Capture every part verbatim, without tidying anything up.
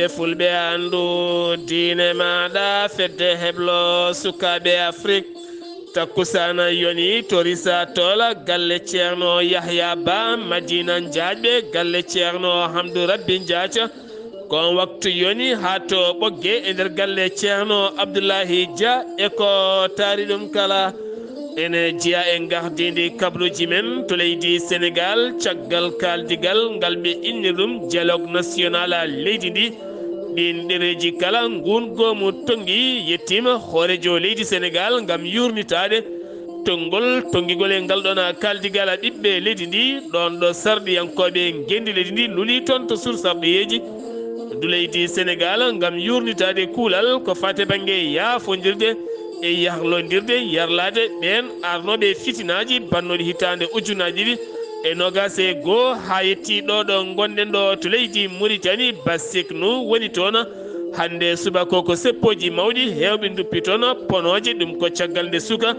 E fulɓe anndu diine maaɗa, fedde heblo sukaaɓe Afrik. Takkusaana yoni to Risa Tola, galle Ceerno Yahya Ba, Madina Njaajɓe, galle Ceerno Hamdu Rabbi Njaaca. Ko on waktu yoni haa to Ɓogge e nder galle Ceerno Abdullahi Dia e ko taari ɗum kala. Ene jeyaa e ngardiindi kabaruuji men to leydi Senegaal, caggal kaaldigal ngal ɓe inni ɗum dialogue national leydi ndi. Ɗiin ɗereeji kala, nguun goomu tonngi yettiima hooreejo leydi Senegaal ngam yuurnitaade tonngol tonngigol e ngal ɗoon kaaldigal ɓiɓɓe leydi ndi, ɗoon ɗo sarɗiyankooɓe ngenndi leydi ndi luli toon to sursarɗiyeeji ndu leydi Senegaal ngam yuurnitaade kuulal ko faati bannge yaafondirde e yahlondirde yarlaade ɓeen arnooɓe fitinaaji bannooɗi hitaande ujunaaji ɗiɗi e noogaas e goo haa yettii ɗo ɗo ngonɗen ɗo to leydi Muritani. Basiknu woni toon hannde subaka ko seppooji mawɗi heewɓe nduppi toon ponooje, ɗum ko caggal nde suka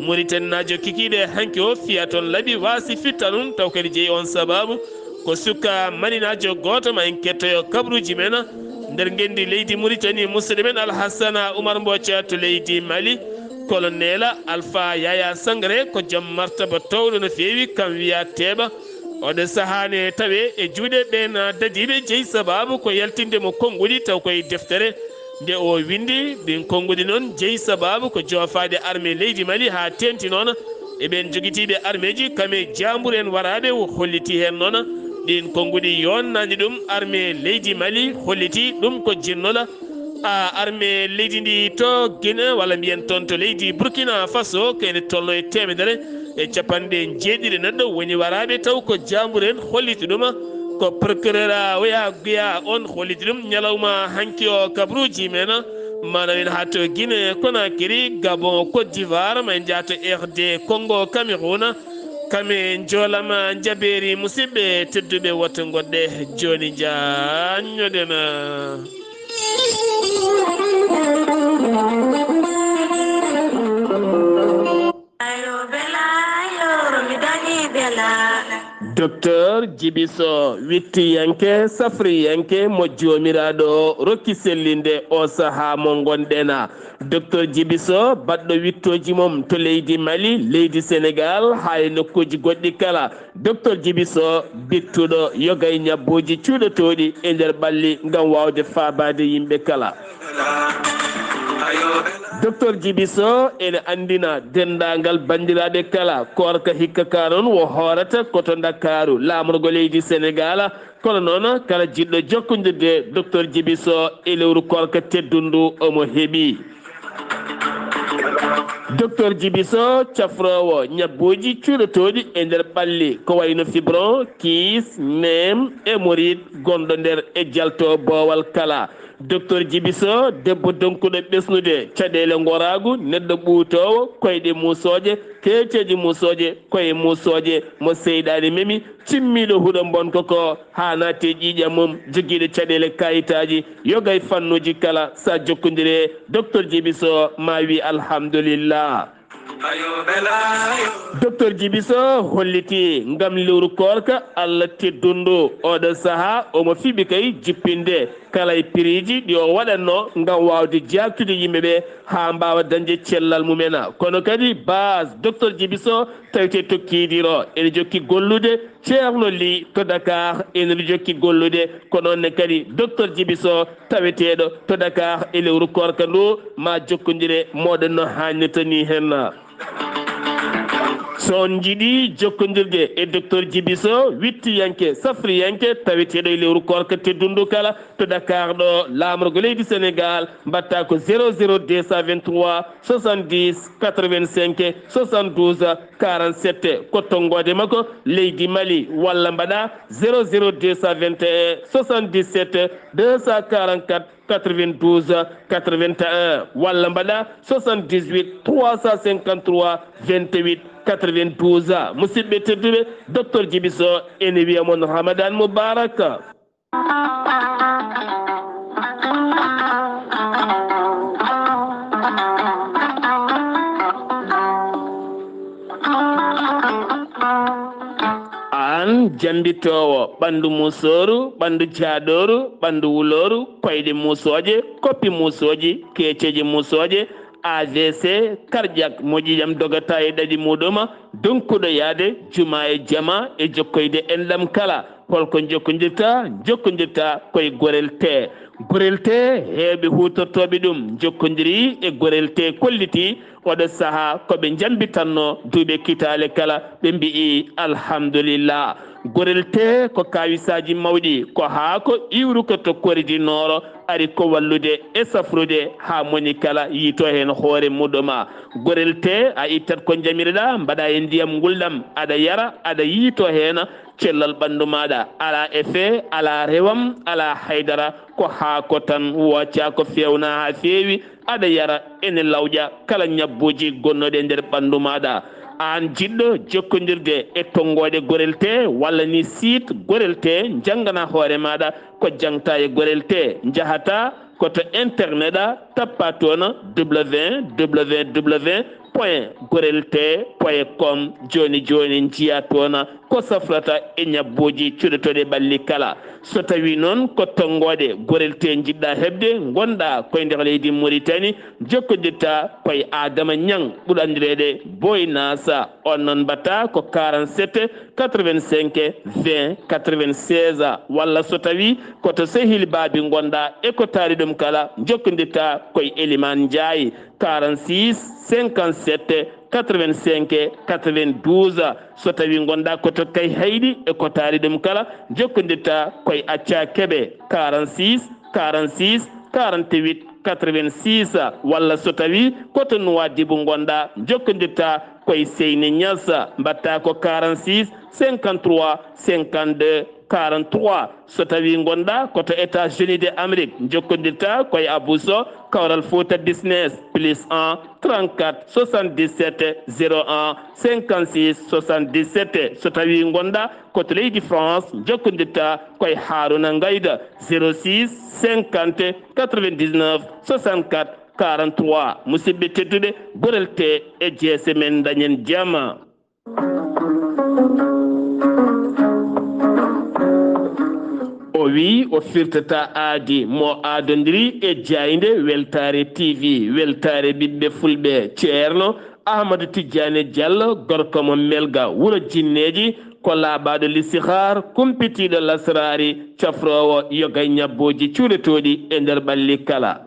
Muritaninaajo kikiiɗe hanki o fiya toon laɓi waasi fitta ɗum, taw kadi jeyi on sababu ko suka maninaajo gooto. Ma en kettoyo kabaruuji men nder ngenndi leydi Muritani, musidɗo men Alhassana Oumar Mbooca to leydi Mali. Kolonel Alpha Yaya Sangare ko jom martaba towɗo no feewi, kam wiya teeɓa. Oɗo sahaa ne tawe e juuɗe ɓeen dadiiɓe, jeyi sababu ko yaltinde mo konnguɗi taw koye deftere nde o winndi. Ɗin konnguɗi noon jeyi sababu ko joofaade armée leydi Mali haa teeŋti noon e ɓeen jogitiiɓe armeeji, kam e jaamburen waraaɓe, o holliti heen noon ɗiin konnguɗi yonnaani ɗum. Armée leydi Mali holliti ɗum ko jinnola a armée leydi ndi to Guinée, walla mbiyen toon to leydi Burkina Faso, ko ene tolno e teemedere e capanɗe jeeɗiɗi neɗɗo woni waraaɓe, taw ko jaamburen holliti ɗum. Ko procureur a oya Guiya on holliti ɗum ñalawma hanki o kabaruuji men. Maanaam en haa to Guinée Conakry, Gabon, Côte d'Ivoire, ma en njaha to R D Congo, Cameroun. Kam e njoolam njabeeri, musidɓe tedduɓe, woto ngoɗɗe jooni njaanñoɗen. Ayo bela, ayo, mi dañi bela. Docteur Djiby Sow, wittiyanke, safriyanke mo Joomiraaɗo rokki sellinde o sahaa mo ngonɗen. Docteur Djiby Sow, baɗɗo wittooji mum to leydi Mali, leydi Senegaal, haa e nokkuuji goɗɗi kala. Docteur Djiby Sow, bittuɗo yoga e ñabbuuji cuuɗotooɗi e nder ɓalli ngam waawde faabaade yimɓe kala. Docteur Djiby Sow ene anndina denndaangal banndiraaɓe kala, koorka hikka ka noon wo hoorata ko to Ndakaaru, laamorgo leydi Senegaal. Kono noon, kala jiɗɗo jokkondirde Docteur Djiby Sow e lewru koorka teddundu, omo heɓi. Docteur Djiby Sow, cafroowo ñabbuuji cuuɗotooɗi e nder ɓalli, ko wayno fibron, kiis, neem, hémorroïde, gonɗo nder e jalto boowal kala. Docteur Djiby Sow, debbo donkuɗo ɓesnude caɗeele ngoraagu, neɗɗo ɓuutoowo, koyɗe muusooje, keeceeje muusooje, koye muusooje, mo seyɗaane memi, cimmiiɗo huɗo mbonko ko, haa naati e ƴiiƴam mum, jogiiɗo caɗeele kaayitaaji, yoga e fannuuji kala, so a jokkondiri e Docteur Djiby Sow, ma wi alhamdulillah. Docteur Djiby Sow holliti ngam lewru koorka Allah teddundu, oɗo sahaa omo fiɓi kay jippinde kala e piriiji ɗi o waɗatno ngam waawde jaaktude yimɓe ɓe haa mbaawa dañde cellal mumen. Kono kadi base Docteur Djiby Sow tawetee to Kidira ene jokki gollude, Ceerno Ly to Dakar ene jokki gollude, ko noon ne kadi Docteur Djiby Sow taweteeɗo to Dakar e lewru koorka ndu, ma jokkondire mooɗon no haannirta ni heen. So on njiɗi jokkondirde e Docteur Djiby Sow, wittiyanke, safriyanke, taweteeɗo e lewru koorka teddundu kala to Dakar ɗo, laamorgo leydi Senegaal, mbaɗta ko zéro zéro deux cent vingt-trois soixante-dix quatre-vingt-cinq soixante-douze quarante-sept, ko tonngoode makko leydi Mali, walla mbaɗa zéro zéro deux cent vingt et un soixante-dix-sept deux cent quarante-quatre quatre-vingt-douze quatre-vingt-un, walla mbaɗa soixante-dix-huit trois cent cinquante-trois vingt-huit quatre-vingt-douze. Musidɓe tedduɓe, Docteur Djiby Sow ene wiya mon Ramadan Mubarak. An Jambitoowo ɓanndu muusooru, ɓanndu jaaɗooru, ɓanndu wulooru, koyɗe muusooje, koppi muusooji, keeceeje muusooje, A V C, cardiaque, moƴƴi jam dogata e ɗaɗi muuɗum, donkuɗo yahde juma e jama e jokkoyde enɗam kala. Holko jokkondirta? Jokkondirta koye Gorel Tee. Gorel Tee, heewɓe huutortooɓe ɗum jokkondiri e Gorel Tee, kolliti oɗo sahaa ko ɓe njambitanno duuɓe kitaale kala, ɓe mbi'i alhamdulillah. Gorel Tee ko kawisaaji mawɗi, ko haako iwruko to Kori du Nord, ari ko wallude e safrude haa moni kala yiito heen hoore muɗum. Gorel Tee, a ittat ko njamirɗa, mbaɗa e ndiyam ngulɗam, aɗa yara, aɗa yiito heen, cellal ɓanndu maaɗa, alaa effet, alaa rewam, alaa haydara, ko haako tan, wooca ko feewna haa feewi, aɗa yara, ene lawƴa kala ñabbuuji gonnooɗi e nder ɓanndu maaɗa. Aan jiɗɗo jokkondirde e tonngooɗe Gorel Tee walla ni site Gorel Tee, njanngana hoore maaɗa ko jaŋta e Gorel Tee. Njahata ko to internet a, tappa toon www point gorel tee point com. Jooni jooni njiya toon ko safrata e ñabbuuji cuɗotooɗi ɓalli kala. So tawii noon ko tonngooɗe Gorel Tee njiɗɗa heɓde, ngonɗa koye nder leydi Muritani, jokkondirta koye Adama Ñaŋ, ɓuri anndireede Boy Nasa. On noon mbaɗta ko quarante-sept quatre-vingt-cinq vingt quatre-vingt-seize, walla so tawii ko to Sehil Baabi ngonɗa e ko taari ɗum kala, jokkondirta koye Elimaan Njaay, quarante-six cinquante-sept quatre-vingt-cinq quatre-vingt-douze. So tawii ngonɗa ko to Kayhayɗi e ko taari ɗum kala, jokkondirta koye Acca Kebe, quarante-six quarante-six quarante-huit quatre-vingt-six, walla so tawii ko to Nuwaadibu ngonɗa, jokkondirta koye Seyni Ñas, mbaɗta ko quarante-six cinquante-trois cinquante-deux quarante-trois. So tawii ngonɗa ko to États-Unis de Amérique, jokkondirta koye Abou Sow, Kawral Fouta Business, plus un trente-quatre soixante-dix-sept zéro un cinquante-six soixante-dix-sept. So tawii ngonɗa ko to leydi France, jokkondirta koye Haruna Ngayda, zéro six cinquante quatre-vingt-dix-neuf soixante-quatre quarante-trois. Musidɓe tedduɓe, Gorel Tee e jeese men, dañen jam. O wi o firtata aadi, mo aadondiri e jaaynde Weltaare T V, Weltaare ɓiɓɓe Fulɓe. Ceerno Ahmadu Tijjaani Jallo, gorko mo Melga, wuro Jinneeji, ko laaɓaaɗo listixaar, kumpitiiɗo lasraari, cafroowo yoga e ñabbuuji cuuletooɗi e nder ɓalli kala.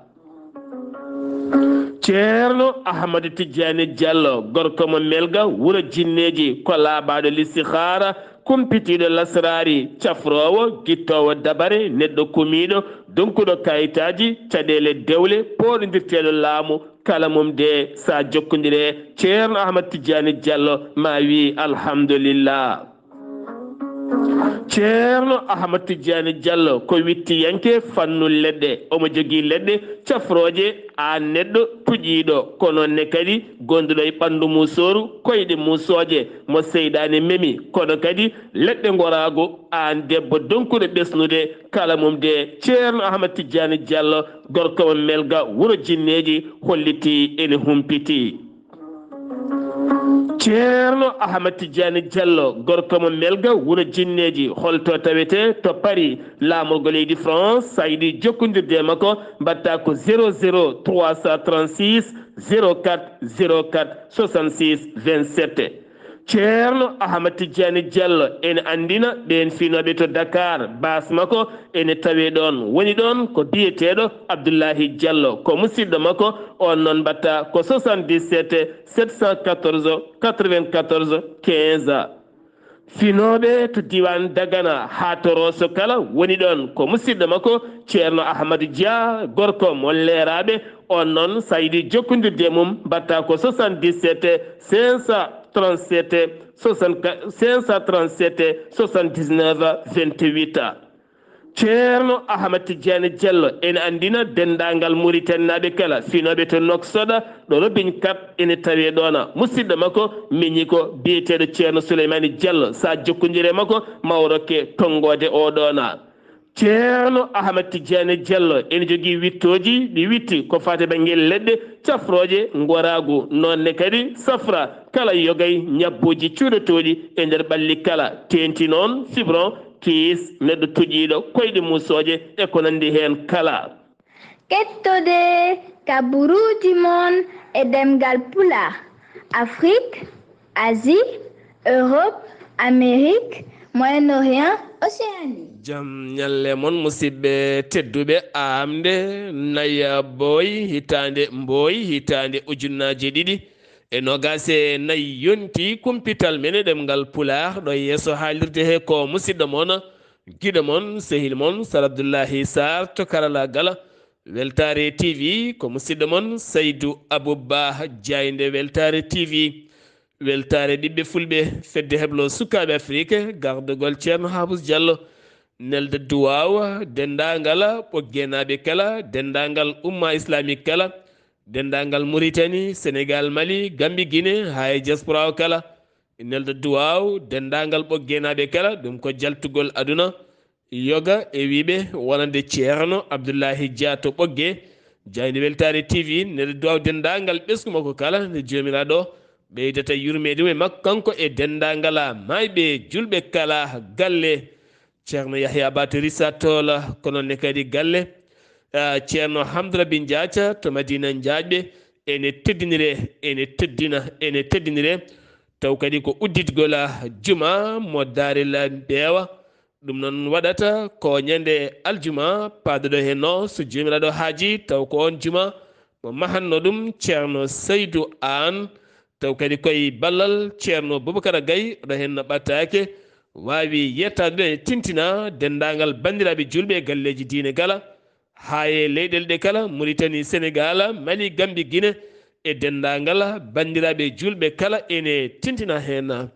Ceerno Ahmadu Tijjaani Jallo, gorko mo Melga, wuro Jinneeji, ko laaɓaaɗo listixaara, kumpitiiɗo lasraari, cafroowo, gittoowo dabare, neɗɗo kumiiɗo, donkuɗo kayitaaji, caɗeele dewle, pooɗondirteeɗo laamu, kala mum de sa jokkondire. Ceerno Ahmad Tijjaani Jallo ma wi alhamdulillah. Ceerno Ahmad Tijjaani Jallo ko wittiyanke fannu leɗɗe. Omo jogii leɗɗe cafrooje, aan neɗɗo tuƴiiɗo, ko noon ne kadi gonduɗo e ɓanndu muusooru, koyɗe muusooje, mo seyɗaane memi, kono kadi leɗɗe ngoraagu, aan debbo donkuɗo ɓesnude, kala mum de Ceerno Ahmad Tijjaani Jallo, gorko mo Melga, wuro Jinneeji, hollitii ene humpitii. Ceerno Ahmad Tijjaani Jallo, gorko mo Melga, wuro Jinneeji, holto tawetee? To Paris, laamorgo leydi France, sa yiɗi jokkondirde e makko, mbaɗta ko zéro zéro trois cent trente-six zéro quatre zéro quatre soixante-six vingt-sept. Ceerno Ahmad Tijjaani Jallo ene anndina ɓeen finooɓe to Dakar, baas makko ene tawee ɗoon. Woni ɗoon ko biyeteeɗo Abdullahi Jallo, ko musidɗo makko, oon noon mbaɗta ko soixante-dix-sept sept cent quatorze quatre-vingt-quatorze quinze. Finooɓe to diiwaan Dagana haa to Rooso kala, woni ɗoon ko musidɗo makko Ceerno Ahmadu Dia, gorko mo Leeraaɓe. Oon noon, sa yiɗi jokkondirde e mum, mbaɗta ko soixante-dix-sept cinq cent trente-sept soixante-quatre, cinq cent trente-sept soixante-dix-neuf vingt-huit. Ceerno Ahmad Tijjaani Jallo ene anndina denndaangal Muritaninaaɓe kala, finooɓe to Nouakchott, ɗo Robin Kap ene tawee ɗoona. Musidɗo makko miñi ko biyeteeɗo Ceerno Suleymaani Jallo. Sa jokkondire makko, ma o rokke tonngoode o ɗoona. Ceerno Ahmad Tijjaani Jallo ene jogii wittooji, ɗi witti ko faati e bannge leɗɗe cafrooje, ngoraagu, noon ne kadi safra kala yogay, ñabbuuji cuuɗotooɗi e nder ɓalli kala, teeŋti noon fibron, kiis, neɗɗo toƴiiɗo, koyɗe muusooje e ko nanndi heen kala. Kettode kaburuuji mon e ɗemngal Pulaar, Afrik, Asie, Europe, Amérique, Moyen-Orient, Océanie. Jam ñalle mon, musidɓe tedduɓe. Aamde naya boy hitaande mboy hitaande ujunnaaje ɗiɗi e noogaas e nayi yonti kumpital men e ɗemngal Pulaar. Ɗo yeeso haalirde he ko musidɗo mon, giɗo mon, sehil mon, Sar Abdullahi Sarr to karalaagal. Weltaare T V ko musidɗo mon Saydu Abubba, jaaynde Weltaare T V. Weltaare ɓiɓɓe fulɓe, fedde heblo sukaaɓe Afrik, gardagol Ceerno Haafus Jallo. Nelda duwaaw denndaangal ɓoggeenaaɓe kala, denndaangal umma islamique kala, denndaangal Mauritanie, Sénégal, Mali, Gambie, Guinée, haa e diaspora o kala. Nelda duwaaw denndaangal ɓoggeenaaɓe kala, ɗum ko jaltugol aduna. Yoga e wiiɓe wonande Ceerno Abdullahi Dia to Ɓoggee, jaaynde Weltaare T V, nelda duwaaw denndaangal ɓesngu makko kala, nde Joomiraaɗo ɓeydata yurmeede mo e makko, kanko e denndaangal maayɓe julɓe kala galle. Ceerno Yahya Ba to Rissa Tola, ko noon ne kadi galle, ah, Ceerno Hamdou Rabi Njaaca to Madina Njaajɓe, ene teddinire, ene teddina, ene teddinire. Taw kadi ko udditgol, ah, juma mo Daarel Mbeewa. Ɗum noon waɗata ko ñande aljuma paaduɗo heen o, so Joomiraaɗo haaji, taw ko oon juma mo mahanno ɗum Ceerno Saydu Aan. Taw kadi koye ballal Ceerno Boubacara Gaye, ɗo heen no ɓattaake, waawi yettaade ɗo e tintina denndaangal banndiraaɓe juulɓe e galleeji diine kala, haa e leyɗeele ɗe kala, Mauritanie, Sénégal, Mali, Gambie, Guinée, e denndaangal banndiraaɓe juulɓe kala ene tintina heen.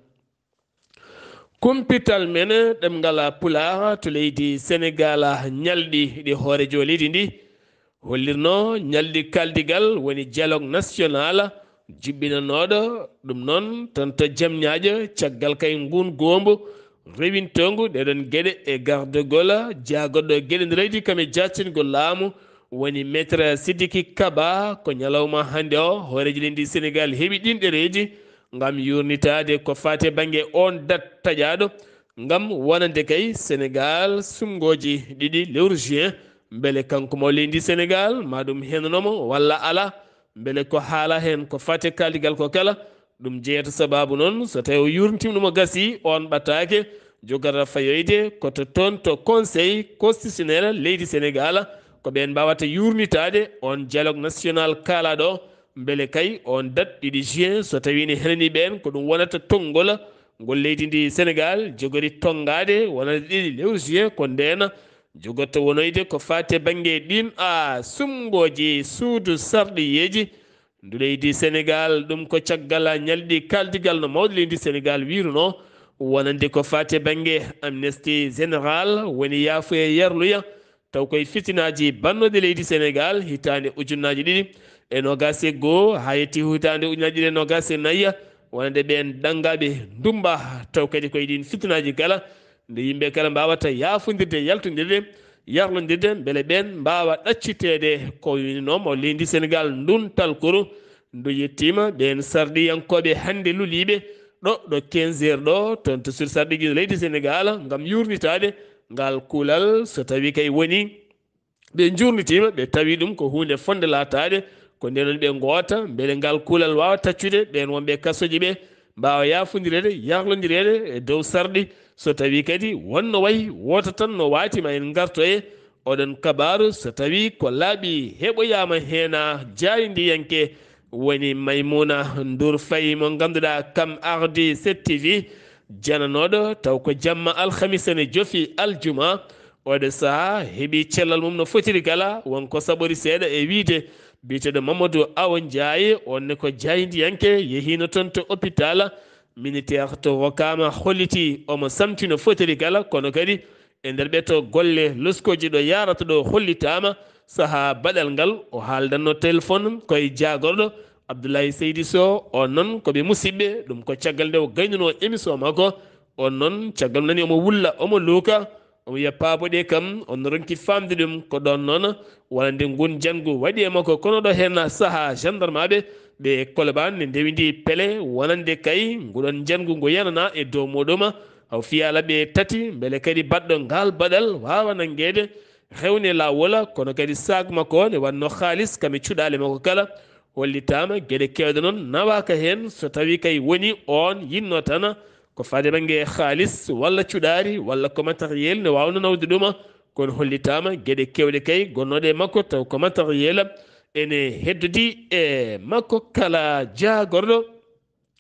Kumpital men ɗemngal Pulaar to leydi Sénégal, ñalɗi ɗi hooreejo leydi ndi hollirno, ñalɗi kaaldigal woni dialogue national juɓɓinanooɗo ɗum noon tan to Jamñaaƴo, caggal kay nguun goombo rewintoongu ɗeɗon geɗe e gardagol jaagorɗo geɗe nder leydi kam e jaactingol laamu woni Maître Sidiki Kaba. Ko ñalawma hannde o hooreejo leydi Sénégal heɓi ɗiin ɗereeji ngam yuurnitaade ko faati e bannge oon dat taƴaaɗo, ngam wonande kay Sénégal suɓngooji ɗiɗi lewru juin, mbele kanko mo leydi Sénégal ma ɗum henanomo walla alaa, mbele ko haala heen ko faati e kaaldigal ko kala. Ɗum jeyata sabaabu noon, so tawi o yuurnitiima ɗum o gasi, oon ɓattaake jogata fayoyde ko to toon to Conseil constitutionnel leydi Sénégal, ko ɓeen mbaawata yuurnitaade oon dialogue national kaalaaɗo o. Mbele kay oon dat ɗiɗi juin, so tawii ne henanii ɓeen, ko ɗum wonata tonngol ngol leydi ndi Sénégal jogori tonngaade wonande ɗiɗi lewru juin, ko ndeen jogorta wonoyde ko faati e bannge ɗiin, a, suɓngooji suudu sarɗiyeeji ndu leydi Sénégal. Ɗum ko caggal ñalɗi kaaldigal no mawɗo leydi Sénégal wiyrunoo, wonande ko faati e bannge amnistie général, woni yaafuya yarluya, taw koye fitinaaji bannooɗi leydi Sénégal hitaande ujunnaaji ɗiɗi e noogaas e goo haa yetti hitaande ujunnaaji ɗiɗi e noogaas e nayi, wonande ɓeen ɗangaaɓe ndummba, taw kadi koye ɗiin fitinaaji kala, nde yimɓe kala mbaawata yaafondirde, yaltondirde, yarlondirde, mbele ɓeen mbaawa ɗacciteede ko wiyetnoo mo leydi Sénégal ndun talkuru. Ndu yettiima ɓeen sarɗiyankooɓe hannde luliiɓe ɗo, ɗo quinze heures ɗo, toon to sur sarɗiiji leydi Sénégal, ngam yuurnitaade ngal kuulal, so tawii kay woni ɓe njuurnitiima, ɓe tawi ɗum ko huunde fotnde laataade, ko ndeen woni ɓe ngoota, mbele ngal kuulal waawa taccude ɓeen wonɓe kasooji ɓe, mbaawa yaafondireede, yarlondireede e dow sarɗi. So tawii kadi won no wayi, wota tan no waati ma en ngartoye oɗon kabaaru, so tawii ko laaɓi heɓoyaama heen, a, jaayndiyanke woni Maymuna Nduur Fay mo ngannduɗaa kam ardi sept T V jananooɗo, taw ko jamma alhamisa ne jofi aljuma. Oɗo sahaa heɓi cellal mum no fotiri kala, won ko saɓori seeɗa e wiyde biyeteeɗo Mamadou Awa Ndiaye, on ne ko jaayndiyanke, yehiino toon to hôpital militaire to Wokam, holliti omo samti no fotiri kala, kono kadi e nder ɓeto golle loskooji ɗo yahrata ɗo hollitaama sahaa baɗal ngal o haaldanno téléphone koye jaagorɗo Abdoulaye Seydi Sow. On noon ko ɓe musiɓɓe, ɗum ko caggal nde o gaynunoo émission makko. On noon caggal nani omo wulla, omo luuka, Omo wiya paabo ɗe kam, on ronki faamde ɗum ko ɗoon noon, wonande ngun janngu waɗi e makko. Kono ɗo heen sahaa, gendarmaaɓe ɓe Kolobaan ne ndewindi pele wonande kay nguɗon janngu ngu yananaa e dow muɗum. Haw fiyaala ɓe tati, mbele kadi baɗɗo ngaal baɗal waawa nanngeede, hewne laawol, kono kadi saak makko ne wannoo haalis kam e cuɗaale makko kala. Hollitaama geɗe keewɗe noon nawaaka heen, so tawii kay woni oon yinnoo tan ko faade bannge haalis walla cuɗaari walla ko matériel ne waawnoo nawde ɗum. Kono hollitaama geɗe keewɗe kay gonnooɗe e makko taw ko matériel ene heddodii e makko. Kala jaagorɗo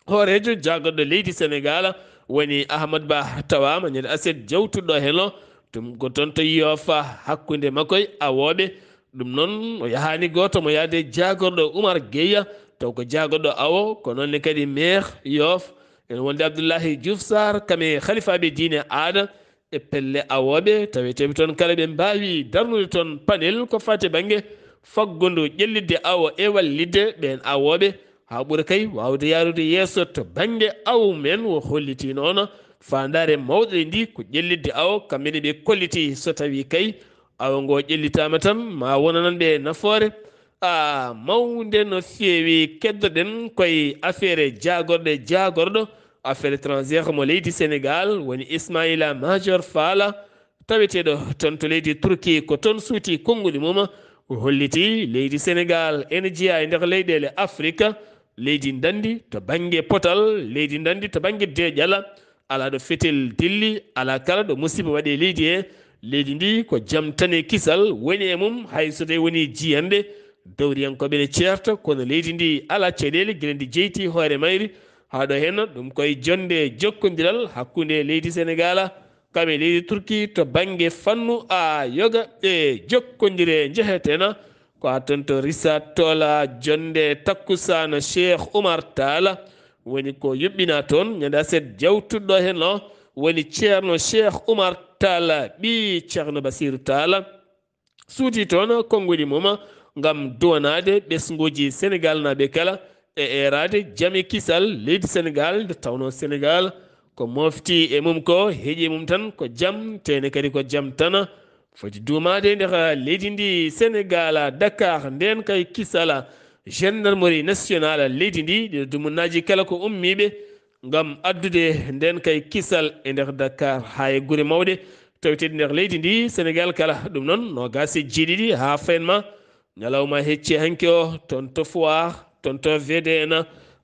hooreejo jaagorɗo leydi Senegaal woni Ahmad Ba tawaama ñande aset jawtuɗo heen o, ɗum ko toon to Yoof hakkunde makko e awooɓe. Ɗum noon o yahaani gooto mo yahde jaagorɗo Umar Geya taw ko jaagorɗo awo, ko noon ne kadi maire Yoof ene wondi Abdullahi Diouf Sarr kam e halifaaɓe diine aada e pelle awooɓe taweteeɓe toon kala ɓe mbaawi darnude toon panel ko faati bannge faggundu ƴellitde awo e wallitde ɓeen awooɓe haa ɓura kay waawde yaarude yeeso to bannge awo men. O hollitii noon faandaare mawɗo e ndi ko ƴellitde awo, kamɓe ne ɓe kolliti so tawii kay awo ngo ƴellitaama tan ma wonanan ɓe nafoore. A mawnde no feewi. Keddoɗen koye affaire jaagorɗe jaagorɗo affaire étrangère mo leydi Senegaal woni Ismaïla Madior Fall, taweteeɗo toon to leydi Turki, ko toon suuti konnguli mum. O holliti leydi Senegaal ene jeyaa e nder leyɗeele Afrika, leydi ndanndi to bannge potal, leydi ndanndi to bannge deeƴal. Alaa ɗo fetel dilli, alaa kala ɗo musiba waɗi e leydi he. Leydi ndi ko jam tan e kisal woni e mum, hay so tawi woni jiyannde. Dawriyankooɓe ne ceerta, kono leydi ndi alaa caɗeele gila ndi jeyti hoore mayri. Haa ɗo heen ɗum koye jonnde jokkondiral hakkunde leydi Senegaal kam e leydi Turki to bannge fannu a yoga e jokkondire njehetena. Ko haa toon to Risat Tola jonnde takkusaana Cheikh Oumar Tall woni ko yuɓɓinaa toon ñande aset jawtuɗo heen o woni Ceerno Cheikh Oumar Tall ɓii Ceerno Basiiru Tall. Suuti toon konnguɗi mum ngam duwanaade ɓesnguuji Senegaalnaaɓe kala e eeraade jam e kisal leydi Senegaal, nde tawnoo Senegaal ko mofti e mum ko heƴi e mum tan ko jam, teene kadi ko jam tan. Foti duumaade e nder leydi ndi Senegaal, Dakar, ndeen kay kisal, gendarmerie nationale leydi ndi, ɗiɗo dumunnaaji kala ko ummiiɓe ngam addude ndeen kay kisal e nder Dakar haa e gure mawɗe taweteeɗe nder leydi ndi Senegaal kala. Ɗum noon noogaas e jeeɗiɗi haa faynma ñalawma hecci hanki o toon to Foire, toon to V D N,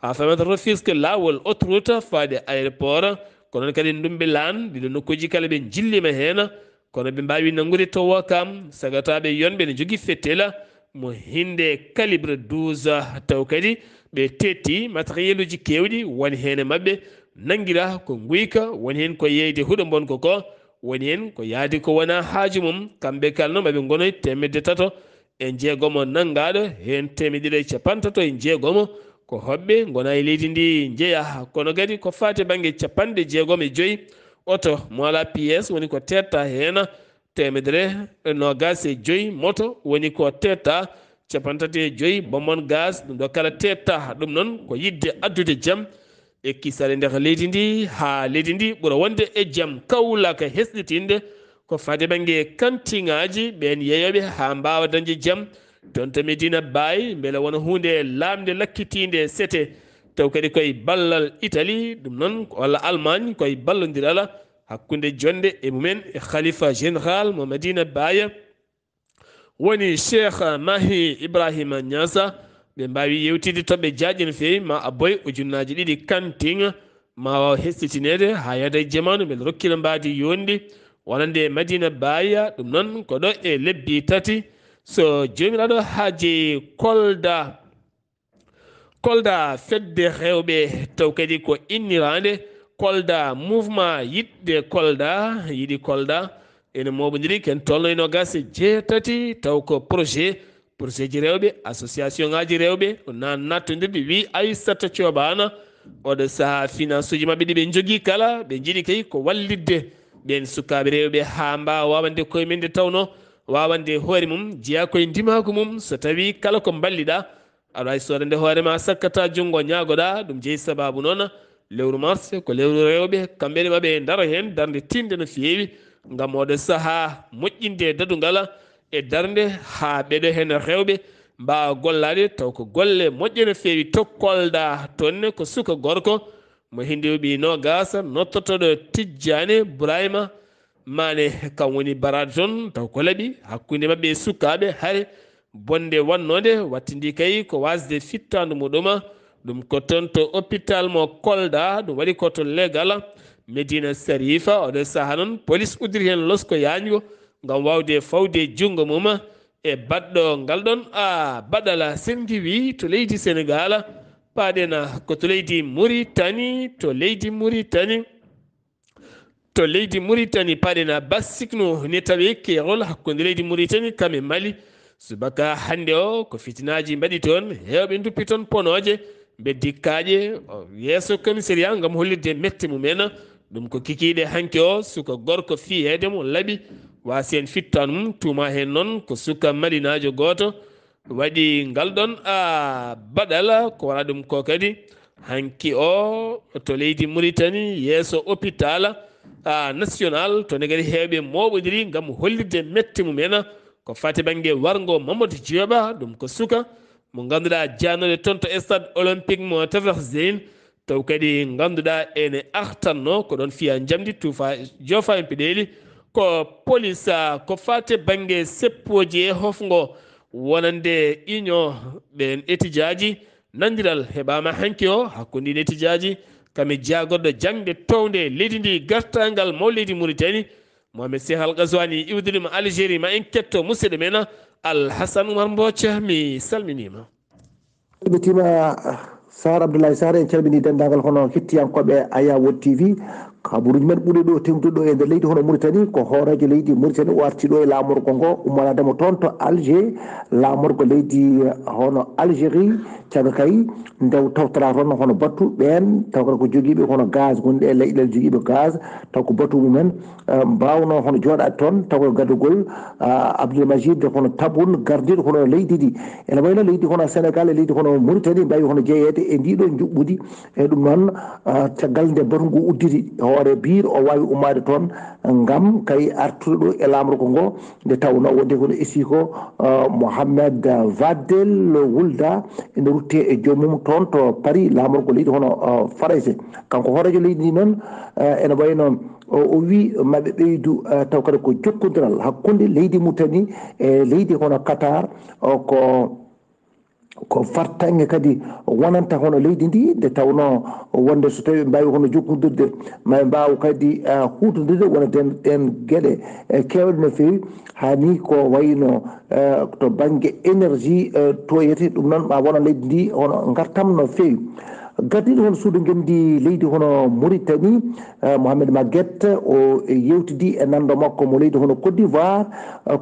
haa faynma to Rufisque, laawol autoroute faade aéroport, ko noon kadi Ndumbilaan, ɗiɗo nokkuuji kala ɓe njilliima heen. Kono ɓe mbaawi nanngude to Ouakam, sagataaɓe yonɓe ne njogii fettela mo hinde calibre douze, taw kadi ɓe teetti matériel uji keewɗi, woni heen e maɓɓe nanngira ko nguyka, woni heen ko yeeyde huɗo mbonko ko, woni heen ko yaadi ko wonaa haaju mum. Kamɓe kala no maɓe ngonoy teemedde tato e jeegomo nanngaaɗo, heen teemedde ɗiɗi e cappantato e jeegomo ko hoɓɓe ngonaa e leydi ndi njeyaa. Kono kadi ko faati bannge capanɗe jeegom e joyi oto mo alaa P S woni ko teetta heen, teemedere e noogaas e joyi moto woni ko teetta, cappantato e joyi bonbon gaz, ɗum ɗo kala teetta. Ɗum noon ko yiɗde addude jam e kisal e nder leydi ndi, haa leydi ndi ɓura wonde e jam. Kawlaka hesɗitinde ko faade bannge kantiŋaaji, ɓeen yeeyooɓe haa mbaawa dañde jam toon to Medina Baye, mbele wona huunde laamnde lakkitiinde sete, taw kadi koye ballal Italie, ɗum noon walla Allemagne, koye ballondiral hakkunde jonnde e mumen e Khalifa général mo Madina Baye, woni Cheikh Mahi Ibrahima Niass. Ɓe mbaawi yewtide toɓɓe jaajɗe no feewi, ma a boy ujunnaaji ɗiɗi kantiŋ, ma waaw hesɗitineede haa yahda e jamaanu, mbele rokkira mbaadi yonndi wonande Madina Baye. Ɗum noon ko ɗo e lebbi tati, so Joomiraaɗo haaji. Kolda, Kolda fedde rewɓe taw kadi ko inniraande Kolda, mouvement yiɗde Kolda, yiɗi Kolda, ene mooɓondiri ken tolno e noogaas e jeetati, taw ko projet, projet ji rewɓe, association ŋaaji rewɓe, na nattondirde, wi Aissata Thioban. Oɗo sahaa finance uji maɓɓe ɗi ɓe njogii kala, ɓe njiɗi kay ko wallitde ɓeen sukaaɓe rewɓe haa mbaawa wawande koye men, nde tawno wawande hoore mum jeyaa koye ndimaagu mum, so tawii kala ko mballiɗaa, aɗa waawi soodande hoore ma, sakkata junngo, ñaagoɗaa. Ɗum jeyi sabaabu noon lewru mars ko lewru rewɓe, kamɓe ne maɓe ndaro heen darnde tiiɗnde no feewi. ngam oɗo sahaa moƴƴinde dadungal e darnde haa ɓeɗo heen rewɓe mbaawa gollaade taw ko golle moƴƴe no feewi to Kolda. Toon ne ko suka gorko mo hinde ɓi nogas nottotooɗo Tijjane Burayma Mane, kam woni baraade toon taw ko laɓi hakkunde maɓɓe e sukaaɓe hare bonde wannode wattindi kay ko wasde fittaandu muɗuma. Ɗum ko toon to hôpital mo Kolda, ɗum waɗi ko to legal Medina Sarifa. Oɗo saha noon polis uddiri heen losko yaajngo ngam wawde fawde junngo mum e baɗɗo ngal ɗon a baɗala. Sen ngiwi to leydi Senegal, paɗena ko to leydi Muritani. To leydi Muritani, to leydi Muritani, paɗena basikno ne tawi keerol hakkunde leydi Muritani kam e Mali. Subaka hannde o ko fitinaaji mbaɗi toon, heewɓe nduppi toon ponooje, mbeddi kaaƴe yeeso commissariat ngam hollirde mette mumen. Ɗum ko kikiiɗe hanki o suka gorko fiyeede mo laɓi waasi heen fittaan mum, tuuma heen noon ko suka malinaajo gooto waɗi ngal ɗon a baɗala. Ko wona ɗum ko kadi hanki o to leydi Muritani yeeso hôpital a national to ne kadi heewɓe mooɓodiri ngam hollirde mette mumen ko fati bannge warngo Mamadou Dioba. Ɗum ko suka mo ngannduɗaa jaanode toon to stade olympique mo Tafakh Zeyn, taw kadi ngannduɗaa ene artanno ko ɗon fiya njamdi tuufa joofa en peɗeeli. Ko polis a ko fate bannge seppooji e hofngo wonande union ɓen étidieaji. Nandiral heɓaama hanki o hakkunde ɗi étidieaji kam e jaagorɗo jaŋde townde leydi ndi gartangal maw leydi Muritani Mohamed Seh Al Gazwani iwdude mo Algérie. Ma en ketto musidɗo men Al Hassan Oumar Mbooca, mi salminiima. Ɓetima Sar Abdoulaye Sar, en calmini denndaangal hono hettiyankooɓe Aya Wod T V. Kabaruuji men ɓuri ɗo tewtude ɗo e nder leydi hono Mauritanie ko hooreejo leydi Mauritanie o arti ɗo e laamorgo ngo ummanaade mo toon to Alger, laamorgo leydi hono Algérie. Caga kay ndew tawtara toon hono battu ɓeen taw ko jogiiɓe hono gaz, wonde e leyɗeele jogiiɓe gaz taw ko batu mumen mbawno hono jooɗaade toon taw ko gadugol Abdoul Majid hono Tabun gardiiɗo hono leydi ndi. Ene wayno leydi hono Sénégal e leydi hono Mauritanie mbawi hono jeeyeede e ndiɗo njuɓɓudi. E ɗum noon caggal nde batu ngu udditi hoore biir o wawi ummaade toon ngam kay artude ɗo e laamorgo ngo nde tawno wonde kono esi ko Mohamed Vadel Wulda ene rutte e joomum toon to Paris laamorgo leydi hono Farayse. Kanko hooreejo leydi ndi noon ene wayno o wi maɓe ɓeydu taw kadi ko jokkondiral hakkunde leydi Mauritanie e leydi hono Qatar ko ko fartaŋŋe kadi wonanta hono leydi ndi nde tawno wonde so tawi ɓe mbawi hono jokkodirde maɓe mbawa kadi huutodirde wona den ɗen gueɗe kewɗe no fewi. Hani ko wayno to banggue énergie toyete ɗum noon ma wona leydi ndi hono gartam no fewi. Gardiiɗo hono suudu ngenndi leydi hono Mauritanie Mohamed Maguette o yewtidi e nanndo makko mo leydi hono Côte d'Ivoire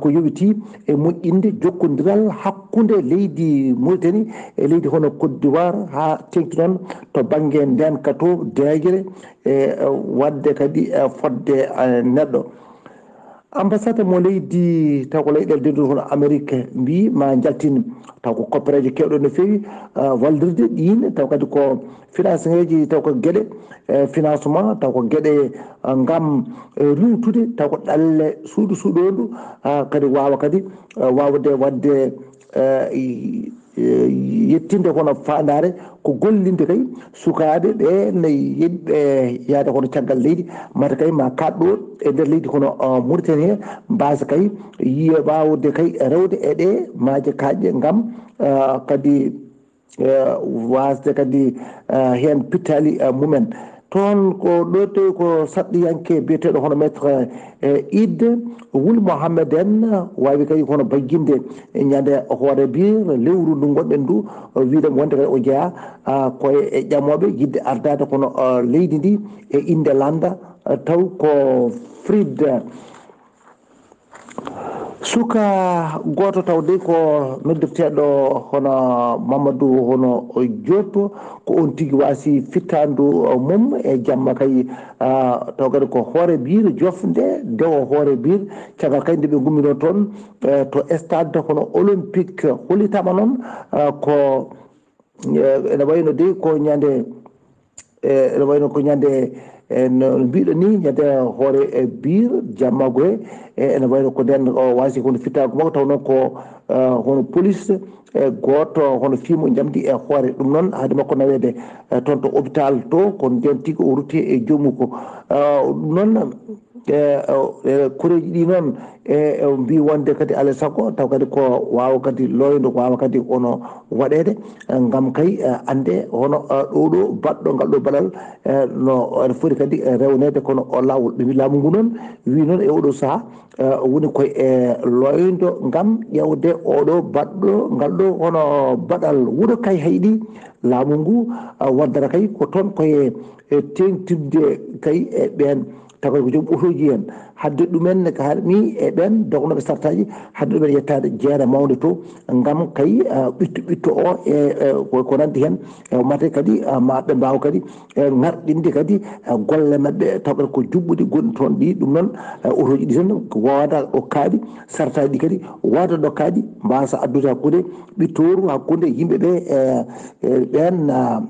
ko yowiti e moƴƴinde jokkondiral hakkunde leydi Mauritanie e leydi hono Côte d'Ivoire haa teeŋti noon to bannge ndeenka to deeƴre e waɗde kadi fodde neɗɗo. Ambassade mo leydi taw ko leyɗeele denduɗe hono Amérique mbi ma jaltin taw ko koppereeje kewɗe no feewi wallirde ɗin taw kadi ko financeeji taw ko geɗe financement taw ko geɗe ngam riwtude taw ko ɗalle suuɗo suuɗondu kadi wawa kadi wawde wadde yettinde kono faandaare ko gollinde kay sukaaɓe ɓe ne yiɗɓe yaade kono caggal leydi mata kay ma kaɗɗo e nder leydi kono Mauritanie he mbasa kay yiye wawde kay rewde e ɗe maaje kaƴƴe ngam kadi wasde kadi heen pittali mumen. Toon ko ɗo tawi ko saɗɗiyanke biyeteeɗo hono maître Id Wul Mohammed en wawi kadi kono bayyinde ñande hoore biir lewru ndu gonɗen ndu wiide mo wonde kadi o jeeya koye e ƴamoɓe yidde ardade kono leydi ndi e inde landa taw ko Frid suka goto taw de ko noddirteɗo hono Mamadou hono Diop ko on tigi wasi fittandu mum e jamma kay taw kadi ko hoore biir jofde dewo hoore biir caggal kay nde ɓe gummino toon to stade hono olympique hollitama noon ko ene wayno de ko ñande ene wayno ko ñande E no mbiɗo ni, ñande hoore e biir jammago he, e ene wayno ko nden o waasi kono fittaago makko, taw noon ko eh, hono police e gooto hono fiimo njamdi e hoore. Ɗum noon haade makko naweede eh, toon to hôpital to, ko nden tigi o rutti e joomu ko. Eh, ɗum noon e eh, eh, koreeji ɗi noon e eh, mbi wonde kadi alay sago taw kadi ko waawa kadi looyndo, ko waawa kadi ono waɗeede eh, ngam kay eh, annde hono eh, ɗo ɗo baɗɗo ngal ɗo baɗal eh, no ene foti kadi eh, rewneede kono o laawol. Ɓe mbi laamu ngu noon wi noon e oɗo saha eh, woni koye e looyndo ngam ƴewde oɗo baɗɗo ngal ɗo hono baɗal wuro kay hayɗi laamu ngu eh, waddata kay ko toon koye e teeŋtinde kay e ɓeen tawa ko joom otoji en hadde ɗumen ne ka harmi e ɓeen dognooɓe sartaaji hadde ɗumen yettaade jeere mawnde to ngam kay eh, ɓitto ɓitto o e eh, ko ko nanndi heen e mate kadi eh, ma ɓe mbaawa kadi e ŋarɗinde kadi e golle maɓɓe taw kadi ko juɓɓuɗi gonɗi toon ɗi. Ɗum noon e otoji ɗi tan ko wawata ɗo kaaɗi sartaji ɗi kadi wawata ɗo kaaɗi mbasa addude hakkude ɓittooru hakkude yimɓe ɓe e e ɓen ah,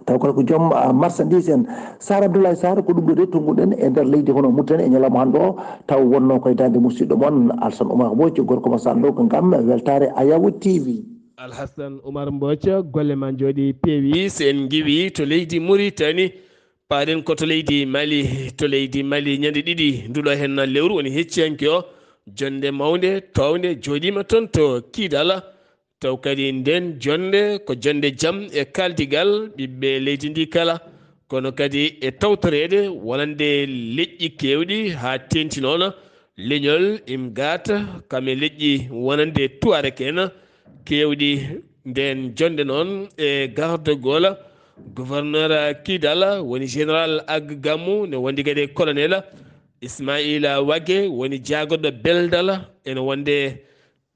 taw kadi ko joom ah, marchandise en. Sar Abdoulaye Sar, ko ɗum ɗo de tonnguɗen e nder leydi hono Mauritanie e ñalawma hannde o, taw wonno koye daande musidɗo mon Alsan Oumar Mbodj, gorko mo Sallo, ko ngam weltare Ayawo T V. Alhassan Oumar Mbodj, golle ma njooɗi peewi. So en ngiwi to leydi Mauritanie, paaɗen ko to leydi Mali. To leydi Mali, ñande ɗiɗi nduɗo hen lewru, woni hecciyanke o, jonde mawnde, townde, jooɗima toon to Kidala. Taw kadi nden jonde ko jonde jam e kaldigal ɓiɓɓe leydi ndi kala, kono kadi e tawtoreede wonande leƴƴi keewɗi haa teeŋti noon leñol Imgata, kam e leƴƴi wonande Tuareg en keewɗi. Nden jonde noon e garde gol gouverneur Kidal woni général Ag Gamou, ne wondi kadi e colonel Ismaila Wage woni jaagoɗo beldal, ene wonde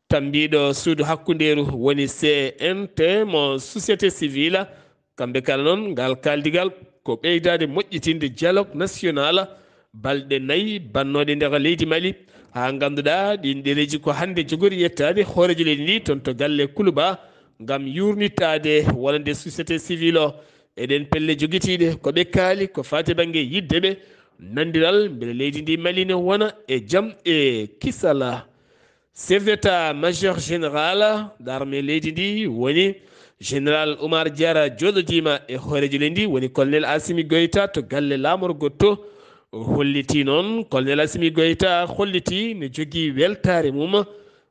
tambiiɗo suudu hakkundeeru woni C N T mo société civile. Kamɓe kala noon, ngal kaaldigal ko ɓeydaade moƴƴitinde dialogue national balɗe nayi bannooɗe nder leydi Mali, haa ngannduɗaa ɗiin ɗereeji ko hannde jogori yettaade hooreejo leydi ndi toon to galle Kuluba ngam yuurnitaade wonande société civile o. Eɗen pelle jogitiiɗe ko ɓe kaali ko faati bannge yidde ɓe nanndiral mbele leydi ndi Mali ne wona e jam e kisala. Chef d'état major général d'armée leydi ndi woni général Oumar Diarra, jooɗodiima e hooreejo leydi ndi woni colonel Assimi Goïta to galle laamorgo to. O holliti noon, colonel Assimi Goïta holliti ne jogii weltaare mum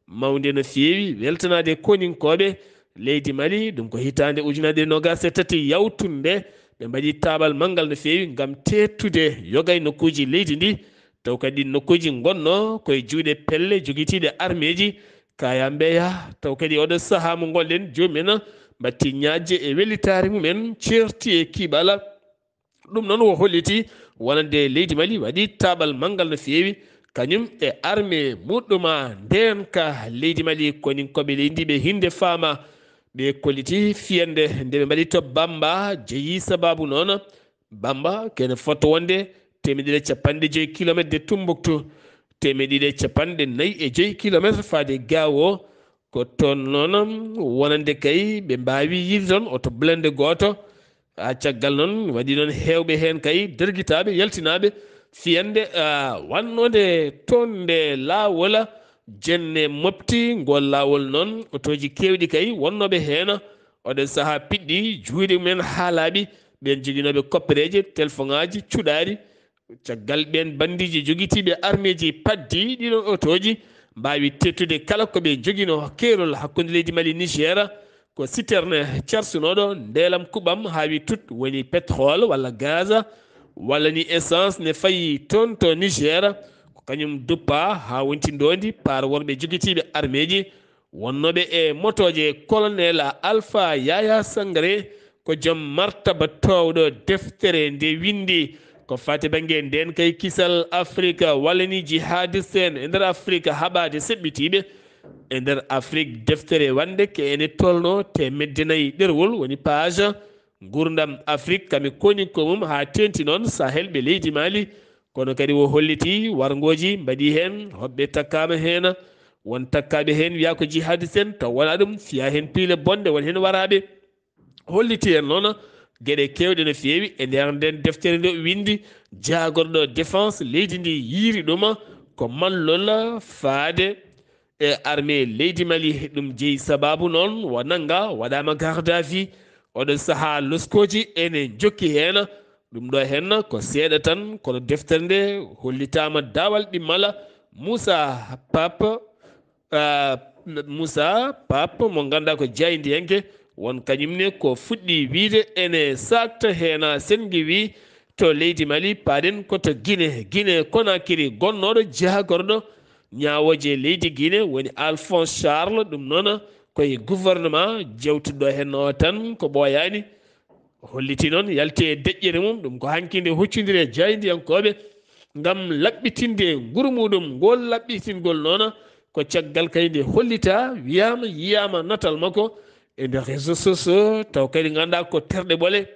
mawnde no feewi weltanaade koninkooɓe leydi Mali. Ɗum ko hitaande ujunere nogas e tati yawtunde ɓe mbaɗi taabal manngal no feewi ngam teettude yoga e nokkuuji leydi ndi. Taw kadi ɗiin nokkuuji ngonno koye juuɗe pelle jogitiiɗe armeeji kaya mbeya. Taw kadi oɗo sahaa mo ngonɗen, joomumen mbaɗti ñaajje e wellitaare mumen, ceerti e kiiɓala. Ɗum noon o holliti wonande leydi Mali waɗi taabal manngal no feewi, kañum e armée muɗɗuma ndeenka leydi Mali, koninkooɓe leydi ndi ɓe hinde faama. Ɓe kolliti fiyande nde ɓe mbaɗi to Bamba, jeyi sababu noon Bamba kene fotto wonde teemedere capanɗe joyi kilometre de Tumbuktu, teemedere capanɗe nayi e joyi kilometre faade Gao. Ko toon noon wonande kay ɓe mbaawi yiide toon oto blende gooto. Haa caggal noon waɗi noon heewɓe heen kay dergitaaɓe, yaltinaaɓe fiyande ah, wannode toon nde laawol jenne mofti. Ngol laawol noon otooji keewɗi kay wonnooɓe heen oɗon sahaa piɗɗi juuɗe mumen haa laaɓi. Ɓeen joginooɓe koppereeje, telefoŋaaji, cuɗaari. Caggal ɓeen banndiiji jogitiiɓe armeeji paddi ɗiɗon otooji mbaawi teettude kala ko ɓe joginoo keerol hakkunde leydi Mali Niger, ko citerne carsunooɗo ndeelam kuɓam haawi tut, woni pétrole walla gaz walla ni essence ne fayi toon to Niger. Ko kañum duppaa haa wonti ndoondi paar worɓe jogitiiɓe armeeji wonnooɓe e motooje. Colonel Alpha Yaya Sangare ko joom martaba toowɗo deftere nde winndi ko faati bannge ndeen kay kisal Afrika walla ni jihadiste en e nder Afrika haɓaade seɓɓitiiɓe e nder Afrik. Deftere wannde ke ene tolno teemedde nayi ɗerwol, woni page. Nguurndam Afrik kam e koninkoo mum haa teeŋti noon Sahel ɓe leydi Mali. Kono kadi o holliti warngooji mbaɗi heen, hoɓɓe takkaama heen, won takkaaɓe heen wiyaa ko jihadiste en, taw wonaa ɗum, fiyaa heen piile bonɗe, won heen waraaɓe. Holliti heen noon Geɗe keewɗe no feewi e nder nden deftere nde o winndi, jaagorɗo défense leydi ndi yiiri ɗuma ko mallol faade e armée leydi Mali. Ɗum jeyi sababu noon o nannga, waɗaama garde à vue. Oɗo sahaa loskooji ene njokki heen. Ɗum ɗo heen ko seeɗa tan, kono deftere nde hollitaama daawal ɗimmala. Moussa Pape, ah, Moussa Pape mo ngannduɗaa ko jaayndiyanke, won kañum ne ko fuɗɗi wiyde ene saakta heen, senngi wi to leydi Mali, paaɗen ko to Guinée, Guinée Conakry, gonnooɗo jaagorɗo ñaawooje leydi Guinée woni Alphonse Charles. Ɗum noon ko e gouvernement jewtuɗo heen o tan ko ɓooyaani. Holliti noon yalti e deƴƴere mum, ɗum ko hanki nde huccondiri e jaayndiyankooɓe ngam laɓɓitinde nguru muɗum. Ngol laɓɓitingol noon ko caggal kadi nde hollitaa, wiyaama, yiyaama natal makko e nder réseaux sociaux, taw kadi ngannduɗaa ko terɗe ɓole.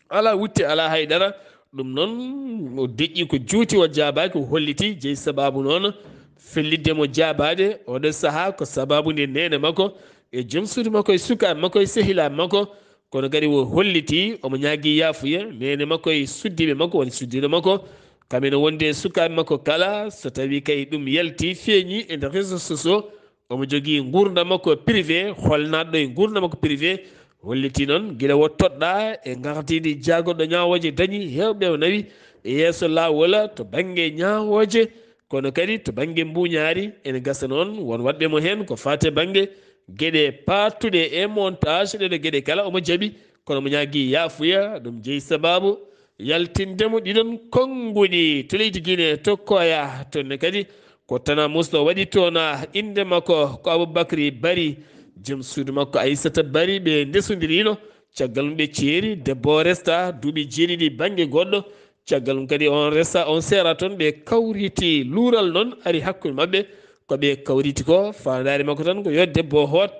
Alaa wutte, alaa hay dara. Ɗum noon, o deƴƴi ko juuti, o jaabaaki, o holliti. Jeyi sababu noon fellitde mo jaabaade oɗo sahaa ko sababu nde neene makko e joom suudu makko e sukaaɓe makko e sehilaaɓe makko. Kono kadi o holliti omo ñaagii yaafuya neene makko e suddiiɓe makko, woni suddiiɗo makko. Kam ene wondi e sukaaɓe makko kala, so tawii kay ɗum yalti, feeñi e nder réseaux sociaux, omo jogii nguurndam makko privé, holnaɗo e nguurndam makko privé, holliti noon gila o toɗɗaa e ngardiiɗi jaagorɗo ñaawooje dañi heewɓe o nawi e yeeso laawol to bannge ñaawooje, kono kadi to bannge mbuuñaari. Ene gasa noon won waɗɓe mo heen ko faati e bannge geɗe paatuɗe e montage, ɗeɗo geɗe kala omo jaɓi, kono omo ñaagii yaafuya. Ɗum jeyi sababu yaltinde mo ɗiɗon konnguɗi to leydi Guinée, to Koya, toon ne kadi ko tana musɗo waɗi toon. Innde makko ko Aboubacry Bari, joom suudu makko Aissata Bari, ɓe ndesondirino. Caggal mum ɓe ceeri, debbo o resta duuɓi jeeɗiɗi bannge goɗɗo. Caggal mum kadi on resta, on seera toon, ɓe kawriti. Luural noon ari hakkunde maɓɓe. Ko ɓe kawriti ko, faandaare makko tan ko yo debbo o hoot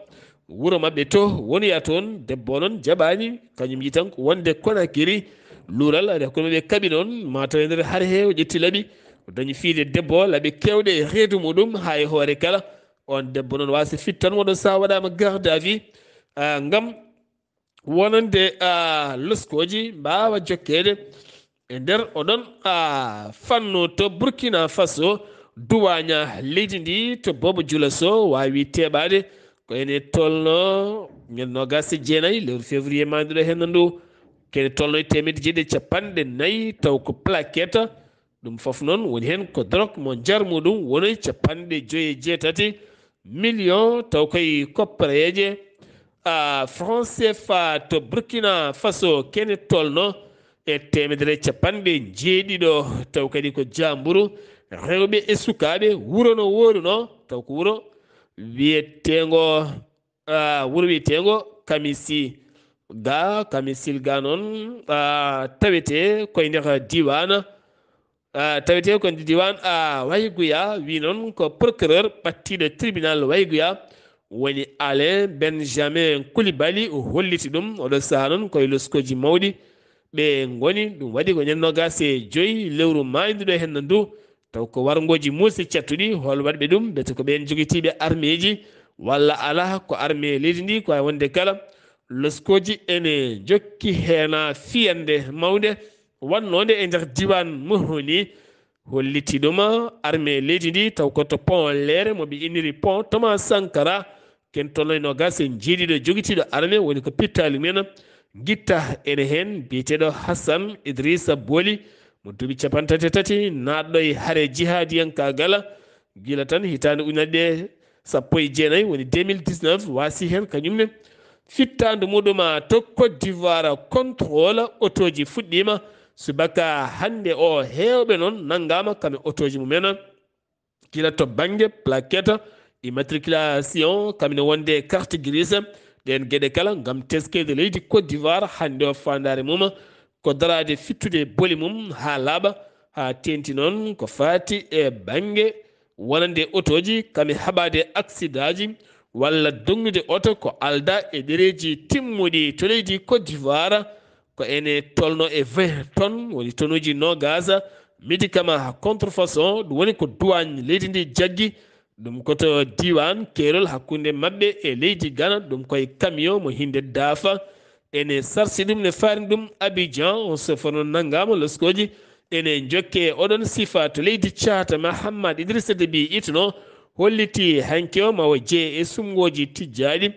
wuro maɓɓe to wonoya toon. Debbo o noon jaɓaani, kañum yi tan ko wonde Conakry. Luural ari hakkunde maɓɓe, kaɓi noon, mataw e nder hare he o ƴetti laɓi, o dañi fiide debbo o laɓi keewɗe e reedu muɗum haa e hoore kala. On debbo noon waasa fittan, oɗo sahaa waɗaama garde à vue, ah, ngam wonande, ah, loskooji mbaawa jokkeede e nder oɗon, ah, fannu. To Burkina Faso, duwaaña leydi ndi to Bobo Jula Sow waawi teɓaade ko ene tolno ñande noogaas e jeenayi lewru février maanduɗo heen ndu, ko ene tolno e teemedde jeeɗiɗi e capanɗe nayi, taw ko plaquette. Ɗum fof noon woni heen ko drogue mo njar muɗum woni capanɗe joyi e jeetati million, taw koye koppareeje, ah, franc C F A to Burkina Faso, ko ene tolno e teemedere capanɗe jeeɗiɗo, taw kadi ko jaamburu rewɓe e sukaaɓe. Wuro no woorunoo, taw ko wuro wiyeteengo, ah, wuro wiyeteengo Kamisi ga, Kamisil ga noon, ah, tawetee koye nder diiwaan, ah, tawetee ko nder diiwaan, ah, Wayguya, wi noon ko procureur ɓattiiɗo tribunal Wayguya woni Alain Benjamin Coulibaly, o holliti ɗum. Oɗo sahaa noon koye loskooji mawɗi ɓe ngoni. Ɗum waɗi ko ñande noogaas e joyi lewru maaynduɗo heen ndu, taw ko warngooji muusɗi cattuɗi. Hol waɗɓe ɗum? Mbete ko ɓeen jogitiiɓe armeeji walla alaa, ko armee leydi ndi, ko wayi wonde kala. Loskooji ene njokki heen fiyannde mawnde wannoonde e nder diiwaan Mohoni, holliti ɗum armee leydi ndi, taw ko to pont Leere mo ɓe inniri pont Thomas Sankara, ko ene tolno e noogaas e jeeɗiɗo jogitiiɗo armee, woni ko pittaali men, ngitta ene heen biyeteeɗo Hassan Idrissa Boli, mo duuɓi capanɗe tati e tati, naatɗo e hare jihaadiyankaagal gila tan hitaande ujunere ɗiɗi e sappo e jeenayi, woni deux mille dix-neuf, waasi heen kañum ne fittaandu muɗum to Côte d'Ivoire. Contrôle otooji fuɗɗiima subaka hannde o, heewɓe noon nanngaama kam e otooji mumen. Gila to bannge plaquette, immatriculation, kam ene wonde carte grise, ɗeen geɗe kala ngam teskeede leydi Côte d'Ivoire hannde o, faandaare mum ko daraade fittude boli mum haa laaɓa, haa teeŋti noon ko faati e bannge wonande otooji, kam e haɓaade aksidaaji walla dognude oto ko aldaa e ɗereeji timmuɗi to leydi Côte d'Ivoire. Ko ene tolno e vingt tonnes, woni tonuuji noogaas, médicament haa contrefaçon, ɗum woni ko duwaañ leydi ndi jaggi. Ɗum ko to diiwaan keerol hakkunde maɓɓe e leydi Gana, ɗum koye camion mo hinnde daafa. Ene sarsi ɗum, ne faari ɗum Abidjan. On sofo noon nanngaama loskooji. Ene njokke oɗon sifa to leydi Caata. Mahammad Idrissa Déby Itno holliti hanki o ma o jeye e sumngooji tijjaaɗi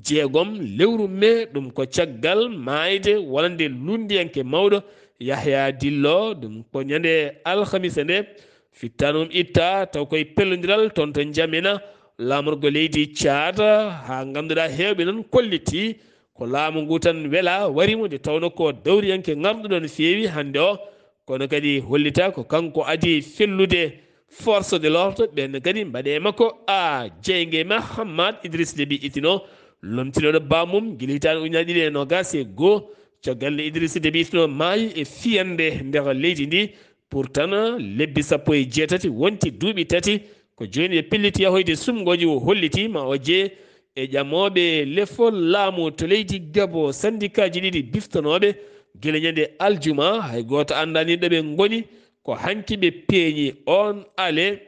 jeegom lewru mee. Ɗum ko caggal maayde wonande lunndiyanke mawɗo Yahya Dillo. Ɗum ko ñande alhamisa nde fittaandu mum itta, taw koye pellondiral toon to Njamena, laamorgo leydi Caata, haa ngannduɗaa heewɓe noon kollitii ko laamu ngu tan wela wari mo, nde tawno ko dawriyanke ŋarɗuɗo no feewi hannde o, kono kadi hollita ko kanko adii fellude force de l'ordre ɓen kadi mbaɗe makko a jeyge. Mahammad Idriss Déby Itno, lomtinoɗo bammum gila hitaande ujunnaji ɗiɗi e noogas e goo, caggal nde Idriss Déby Itno maayi e fiyande nder leydi ndi. Pourtant, lebbi sappo e jeetati wonti duuɓi tati ko jooni ɓe pelliti yahoyde sumngooji, o holliti ma o jeye e ƴamooɓe lefol laamu to leydi Gabo. Sandikaaji ɗiɗi biftonooɓe gila ñande aljuma, hay gooto anndaani ɗo ɓe ngoni. Ko hanki ɓe peeñi oon ale.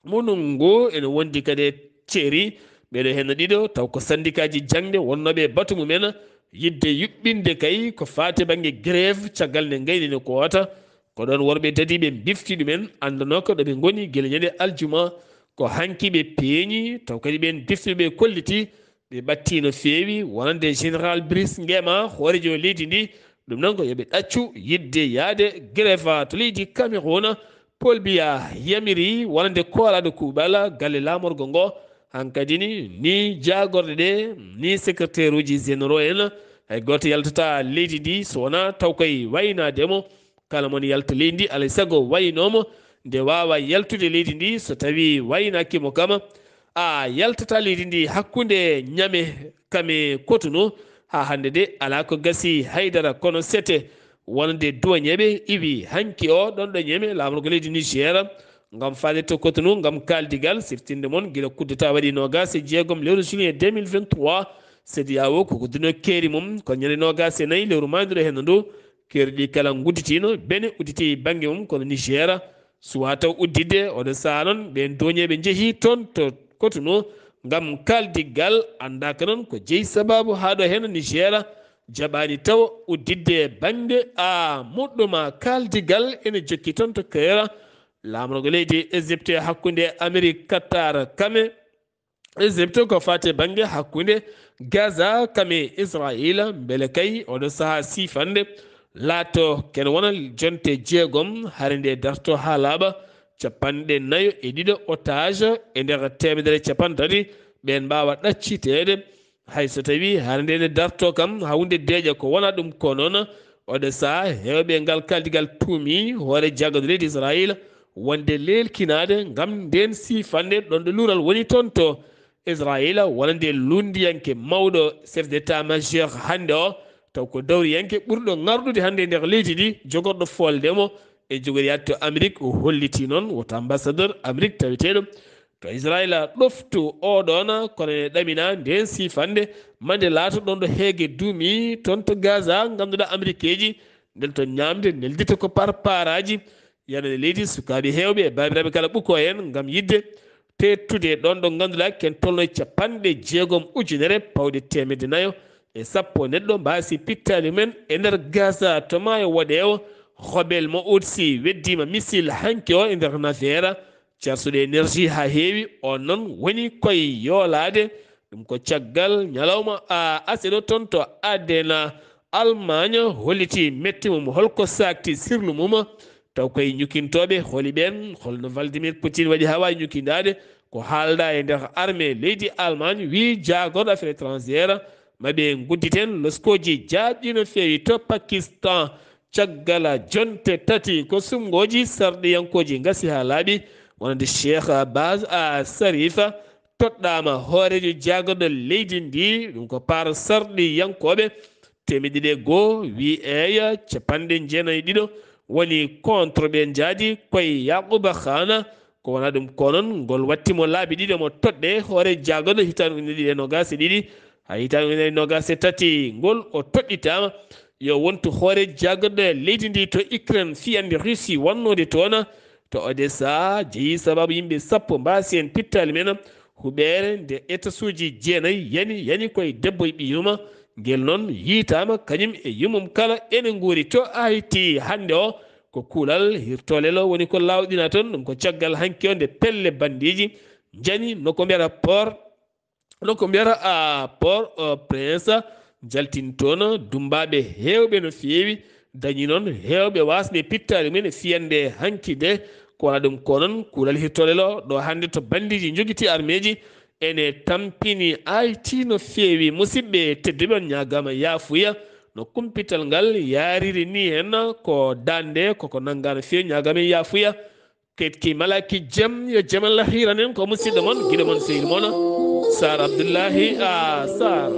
Munu ngu ene wondi kadi e ceeri ɓeɗo henno ɗiɗo, taw ko sandikaaji jaŋde wonnooɓe e batu mumen yiɗde yuɓɓinde kay ko faati bannge grève caggal nde ngaynino ko wata. Ko ɗoon worɓe dadiiɓe mbifti ɗumen, anndanoo ko ɗo ɓe ngoni gila ñande aljuma. Ko hanki ɓe peeñi, taw kadi ɓeen biftuɓe kolliti ɓe ɓatti no feewi, wonande Général Brice Nguema, hooreejo leydi ndi. Ɗum noon ko yo ɓe ɗaccu yiɗde yahde grève to leydi Cameroun. Paul Biya yamiri wonande koolaaɗo kuuɓal galle laamorgo ngo. Hankadi ni, ni jaagorɗe ɗe, ni secrétaire uji généraux en, hay gooto yaltata leydi ndi so wonaa taw koye waynaade mo. Kala mon yalta leydi ndi, alay sago waynoo mo, nde waawa yaltude leydi ndi so tawii waynaaki mo kama. A yaltata leydi ndi hakkunde Ñame kam e Kotonu. Haa hannde de, alaa ko gasi haydara, kono sete wonande duwañeeɓe iwi hanki o ɗoon ɗo Ñame, laamorgo leydi Niger, ngam faade to Kotonu, ngam kaaldigal siftinde mon gila kuddeta waɗi noogas e jeegom lewru juillet deux mille vingt-trois. Sedi yawo koko duno keeri mum ko ñande noogas e nayi lewru maayduɗo heen ndu. Keeri ɗi kala ngudditiino, Bene udditi bannge mum, kono Niger suwaa taw udditde. Oɗo sahaa noon, ɓeen duwañeeɓe njehii toon to Kotonu ngam kaaldigal, anndaaka noon ko jeyi sabaabu haa ɗo heen Niger jaɓaani taw udditde bannge a moɗɗuma kaaldigal. Ene jokki toon to Kaira, laamorgo leydi Égypte hakkunde Amérique, Qatar, kame Égypte ko faati bannge hakkunde Gaza kame Israayiila, mbele kay oɗo sahaa siifannde laato kene wona jonte jeegom, hare nde darto haa laaɓa. Capanɗe nayo e ɗiɗo otage e nder teemedere capanɗe tati ɓeen mbaawa ɗacciteede. Hay so tawii hare nde ne darto kam hawde deeƴa ko wona ɗum, ko noon oɗo sahaa heewɓe ngal kaaldigal tuumi hoore jaagorɗo leydi Israayiila wonde leelkinaade ngam ndeen siifannde ɗoon ɗo luural woni toon to Israayiila wonande lunndiyanke mawɗo chef d'état-major hannde o, taw ko dawriyanke ɓurɗo ŋarɗude hannde e nder leydi ndi, jogorɗo foolde mo e jogoriyaade to Amérique. O holliti noon woto ambassadeur Amérique taweteeɗo to Israayiila ɗoftu o ɗoon, kono ene ɗamina ndeen siifannde ma nde laato ɗoon ɗo heege duumi toon to Gaza, ngannduɗaa Amériqueeji nelto ñaamde, neldito ko par paraaji. Yanaande leydi, sukaaɓe heewɓe e baabiraaɓe kala ɓukko en ngam yiɗde teettude ɗoon ɗo ngannduɗaa ken tolno e capanɗe jeegom ujunere pawɗe teemedde nayo e sappo neɗɗo mbaasi pittaali mumen e nder Gaza to maayo woɗeewo. Hobel mo Utsi weddiima misil hanki o e nder nafeera carsuɗo énergie haa heewi. On noon woni koye yoolaade. Ɗum ko caggal ñalawma a aseɗo toon to Adena, Almaañ, holliti metti mum. Holko saakti sirlu mum? Taw koye ñukintooɓe holi ɓeen? Holno Vladimir Poutine waɗi haa waawi ñukindaade ko haalda e nder armée leydi Almaañ? Wii jaagorɗo affaire étrangère ma ɓe ngudditen loskooji jaaɓɗi no feewi to Pakistan. Caggal jonte tati ko sumngooji sarɗiyankooji ngasi haa laaɓi, wonande Cheikh Baz a Sarifa toɗɗaama hooreejo jaagorɗo leydi ndi. Ɗum ko par sarɗiyankooɓe teemedde ɗiɗi e goo wii eeya, capanɗe jeenayi e ɗiɗo woni contre ɓe njaadi koye Yaquba Khana. Ko wona ɗum ko noon ngol watti mo laabi ɗiɗo mo toɗɗe hoore jaagorɗo hitaande ujunnaji ɗiɗi e noogas e ɗiɗi haa hitaande ujunnaji noogas e tati ngol o toɗɗitaama yo wontu hoore jaagorɗo leydi ndi to Ukraine fiyande Russie wannode toon. To Odessa jeyi sababu yimɓe sappo mbaasi heen pittaali men huɓeere nde etasuuji jeenayi yani, yani koye debbo e ɓiyuma. Ngel noon yiytaama kañum e yummum kala ene nguuri to Ayiti hannde o. Ko kuulal hirtolelo woni ko laawɗina toon, ɗum ko caggal hanki o nde pelle banndiiji njani no ko mbiyata port, no ko mbiyata a port, euh, prince, njaltin toon dummbaaɓe heewɓe no feewi, dañi noon heewɓe waasde pittaali mum e fiyande hanki de. Ko wona ɗum ko noon kuulal hirtolelo ɗo hannde to banndiiji njogiti armeeji ene tampini Ayiti no feewi. Musidɓe tedduɓe, on ñaagaama yaafuya no kumpital ngal yaariri ni hen, ko daande koko nannga no feewi, ñaagaama yaafuya. Ketki malaki jam, yo jam Allah hiiranen ko musidɗo mon, giɗo mon, sehil mon, Sar Abdullahi, a Sar.